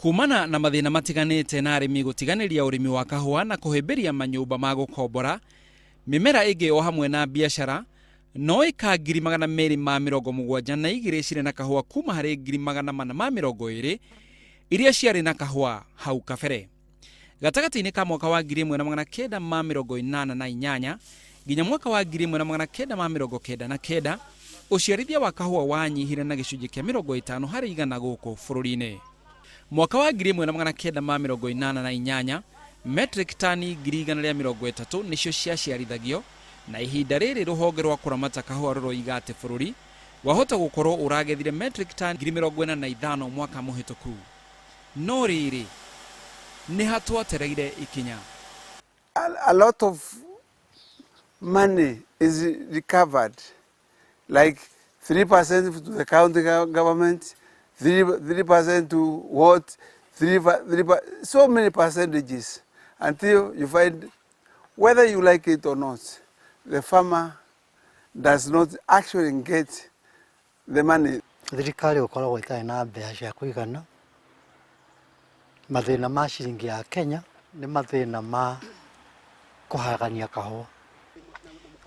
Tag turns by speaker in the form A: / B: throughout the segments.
A: Kumana na mathĩna matiganĩte na arĩmi gũtiganĩria ũrĩmi wa kahũa na kũhĩmbĩria manyũmba ma gũkombora, mĩmera ĩngĩ o hamwe na biacara, no ĩka 272,000 cirĩ na kahũa kuma harĩ 420,000 iria ciarĩ na kahũa hau kabere. Gatagatĩ-inĩ ka mwaka wa 1988 nginya mwaka wa 1999, ũciarithia wa kahũa wanyihire na gĩcunjĩ kĩa 50% gũkũ bũrũri-inĩ. Mwaka wa 1988, metric tani 130,000 nĩcio ciaciarithagio, na ihinda rĩrĩ rũhonge rwa kũramata kahũa rũroiga atĩ bũrũri wahota gũkorwo ũragethire metric tani 45,000 mwaka mũhĩtũku. No rĩrĩ, nĩ ha twatereire ikinya?
B: A lot of money is recovered, like 3% to the county government, 3% to what, 3, 3, so many percentages, until you find, whether you like it or not, the farmer does not actually get the money.
C: Thirikari gũkoragwo ĩtarĩ na mbeca cia kũigana. Mathĩna ma ciringi ya Kenya nĩ mathĩna ma kũhagania kahũa.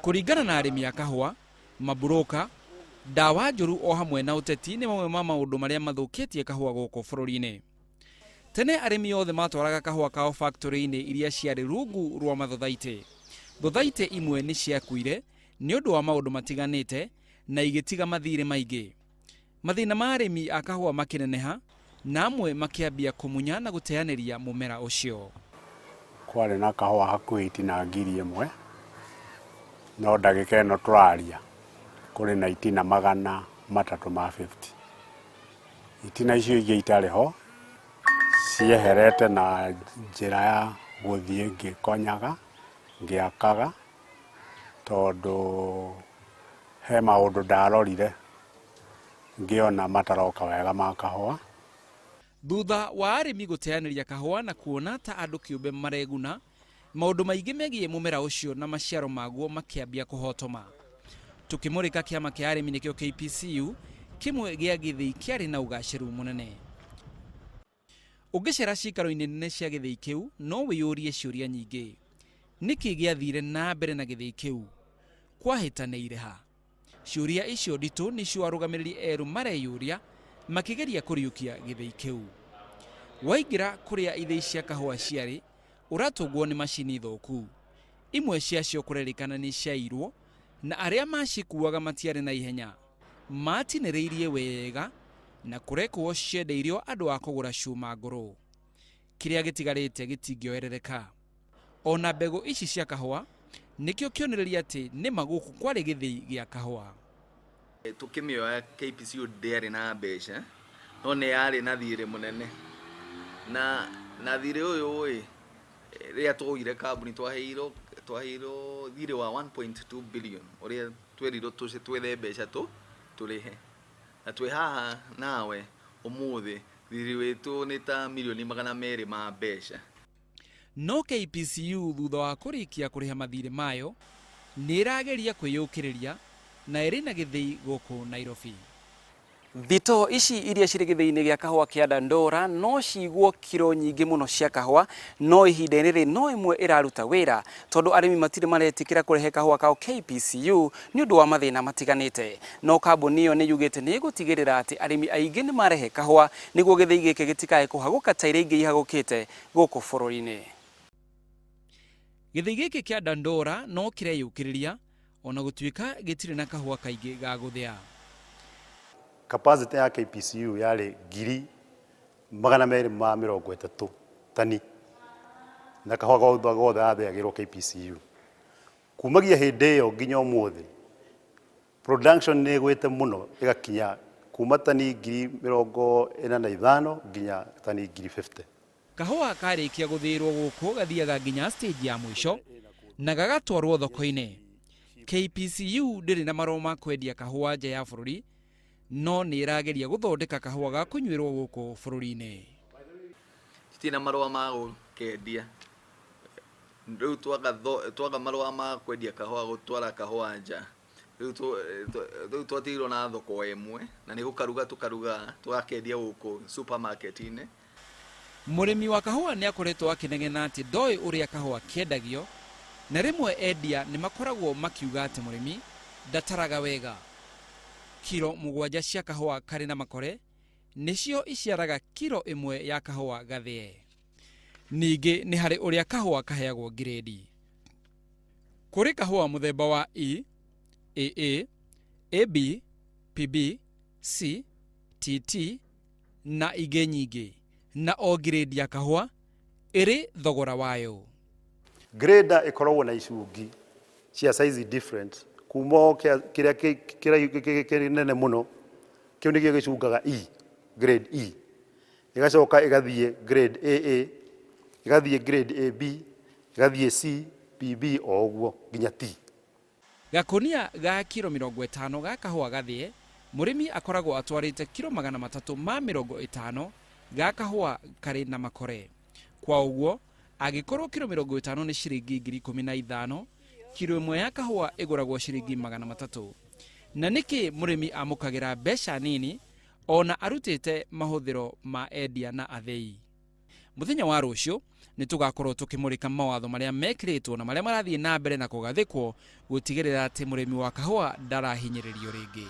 A: Kũringana na arĩmi a kahũa, maburoka, ndawa njũru o hamwe na ũteti nĩ mamwe ma maũndũ marĩa mathũkĩtie kahũa gũkũ bũrũri-inĩ. Tene arĩmi othe matwaraga kahũa kao factory-inĩ iria ciarĩ rungu rwa mathothaitĩ. Thothaitĩ imwe nĩ ciakuire nĩ ũndũ wa maũndũ matiganĩte na igĩtiga mathirĩ maingĩ. Mathĩna ma arĩmi a kahũa makĩneneha na amwe makĩambia kũmunya na gũteanĩria mũmera ũcio.
D: Kwarĩ na kahũa hakuhĩ itina 1,000, no ndagĩka ĩno tũraria kũrĩ na itina 350. Itina icio ingĩ itarĩ ho cieherete na njĩra ya gũthiĩ ngĩkonyaga ngĩakaga, tondũ he maũndũ ndarorire ngĩona mataroka wega ma kahũa.
A: Thutha wa arĩmi gũteanĩria kahũa na kuona ta andũ kĩũmbe mareguna, maũndũ maingĩ megiĩ mũmera ũcio na maciaro maguo makĩambia kũhotoma. Tũkĩmũrĩka kĩama kĩa arĩmi nĩkĩo KPCU, kĩmwe gĩa gĩthĩi kĩarĩ na ũgacĩru mũnene. Ũngĩcera cikaro-inĩ nene cia gĩthĩi kĩu no wĩyũrie ciũria nyingĩ. Nĩkĩ gĩathire na mbere na gĩthĩi kĩu? Kwahĩtanĩire ha? Ciũria icio nditũ nĩcio arũgamĩrĩri erũ mareyũria makĩgeria kũriũkia gĩthĩi kĩu. Waingĩra kũrĩa ithĩi cia kahũa ciarĩ, ũratũngwo nĩ macini thũku. Imwe ciacio kũrerĩkana nĩ ciairwo na arĩa macikuaga matiarĩ na ihenya. Matinĩrĩirie wega na kũrekwo ciendeirio andũ a kũgũra cuma ngũrũ. Kĩrĩa gĩtigarĩte gĩtingĩoerereka. Ona mbegũ ici cia kahũa nĩkĩo kĩonereria atĩ nĩma gũkũ kwarĩ gĩthĩi gĩa kahũa.
E: Tũkĩmĩoya KPCU ndĩarĩ na mbeca, no nĩ yarĩ na thirĩ mũnene. Na thirĩ ũyũ ĩ, rĩrĩa twoire kambuni twaheirwo thirĩ wa 1.2 billion ũrĩa twerirwo twethe mbeca tũrĩhe. Na twĩ haha nawe ũmũthĩ thirĩ witũ nĩ ta mirioni 200 ma mbeca.
A: No KPCU thutha wa kũrĩkia kũrĩha mathirĩ mayo nĩ ĩrageria kwĩyũkĩrĩria na ĩrĩ na gĩthĩi gũkũ Nairobi. Thitoo ici iria cirĩ gĩthĩi-inĩ gĩa kahũa kĩa Dandora no cigwo kiro nyingĩ mũno cia kahũa, no ihinda-inĩ rĩrĩ no ĩmwe ĩraruta wĩra tondũ arĩmi matirĩ maretĩkĩra kũrehe kahũa kao KPCU nĩ ũndũ wa mathĩna matiganĩte. No kambuni ĩyo nĩ yugĩte nĩ ĩgũtigĩrĩra atĩ arĩmi aingĩ nĩ marehe kahũa nĩguo gĩthĩi gĩkĩ gĩtikae kũhagũka ta iria ingĩ ihagũkĩte gũkũ bũrũri-inĩ. Gĩthĩi gĩkĩ kĩa Dandora no kĩreyũkĩrĩria ona gũtuĩka gĩtirĩ na kahũa kaingĩ ga gũthĩa.
D: Capacity ya KPCU yarĩ 230,000 tani na kahũa gothe gothe gathĩagĩrwo KPCU. Kumagia hĩndĩ ĩyo nginya ũmũthĩ production nĩ ĩgwĩte mũno ĩgakinya kuma tani 45,000 nginya tani 50,000.
A: Kahũa karĩkia gũthĩĩrwo gũkũ gathiaga nginya stage ya mũico na gagatwarwo thoko-inĩ. KPCU ndĩrĩ na marũa ma kwendia kahũa nja ya bũrũri no nĩ ĩrageria gũthondeka kahũa ga kũnyuĩrwo gũkũ bũrũri-inĩ.
E: Tũtirĩ na marũa ma gũkendia. Rĩu twaga marũa ma kwendia kahũa gũtwara kahũa nja. Rĩu twatigirwo na thoko ĩmwe na nĩ gũkaruga tũkaruga tũgakendia gũkũ supermarket-inĩ.
A: Mũrĩmi wa kahũa nĩ akoretwo akĩnegena atĩ ndoĩ ũrĩa kahũa kendagio, na rĩmwe endia nĩ makoragwo makiuga atĩ mũrĩmi ndataraga wega. Kiro 7 cia kahũa karĩ na makore nĩcio iciaraga kiro 1 ya kahũa gathĩe. Ningĩ nĩ harĩ ũrĩa kahũa kaheagwo ngirĩndi. Kũrĩ kahũa mũthemba wa E, AA, AB, PB, C, TT na ingĩ nyingĩ, na o ngirĩndi ya kahũa ĩrĩ thogora wayo.
D: Grader ĩkoragwo na icungi cia size different kuma o kĩrĩa kĩnene mũno, kĩu nĩkĩo gĩcungaga E, grade E, ĩgacoka ĩgathiĩ grade AA, ĩgathiĩ grade AB, ĩgathiĩ C, PB o ũguo nginya T.
A: Gakonia ga kiro 50 ga kahũa gathĩe, mũrĩmi akoragwo atwarĩte kiro 350 ga kahũa karĩ na makore. Kwa ũguo, angĩkorwo kiro 50 nĩ ciringi 15,000, kiro 1 ya kahũa ĩgũragwo ciringi 300. Na nĩkĩ mũrĩmi amũkagĩra mbeca nini ona arutĩte mahũthĩro ma endia na athĩi? Mũthenya wa rũciũ nĩ tũgakorwo tũkĩmũrĩka mawatho marĩa mekĩrĩtwo na marĩa marathiĩ na mbere na kũgathĩkwo gũtigĩrĩra atĩ mũrĩmi wa kahũa ndarahinyĩrĩrio rĩngĩ.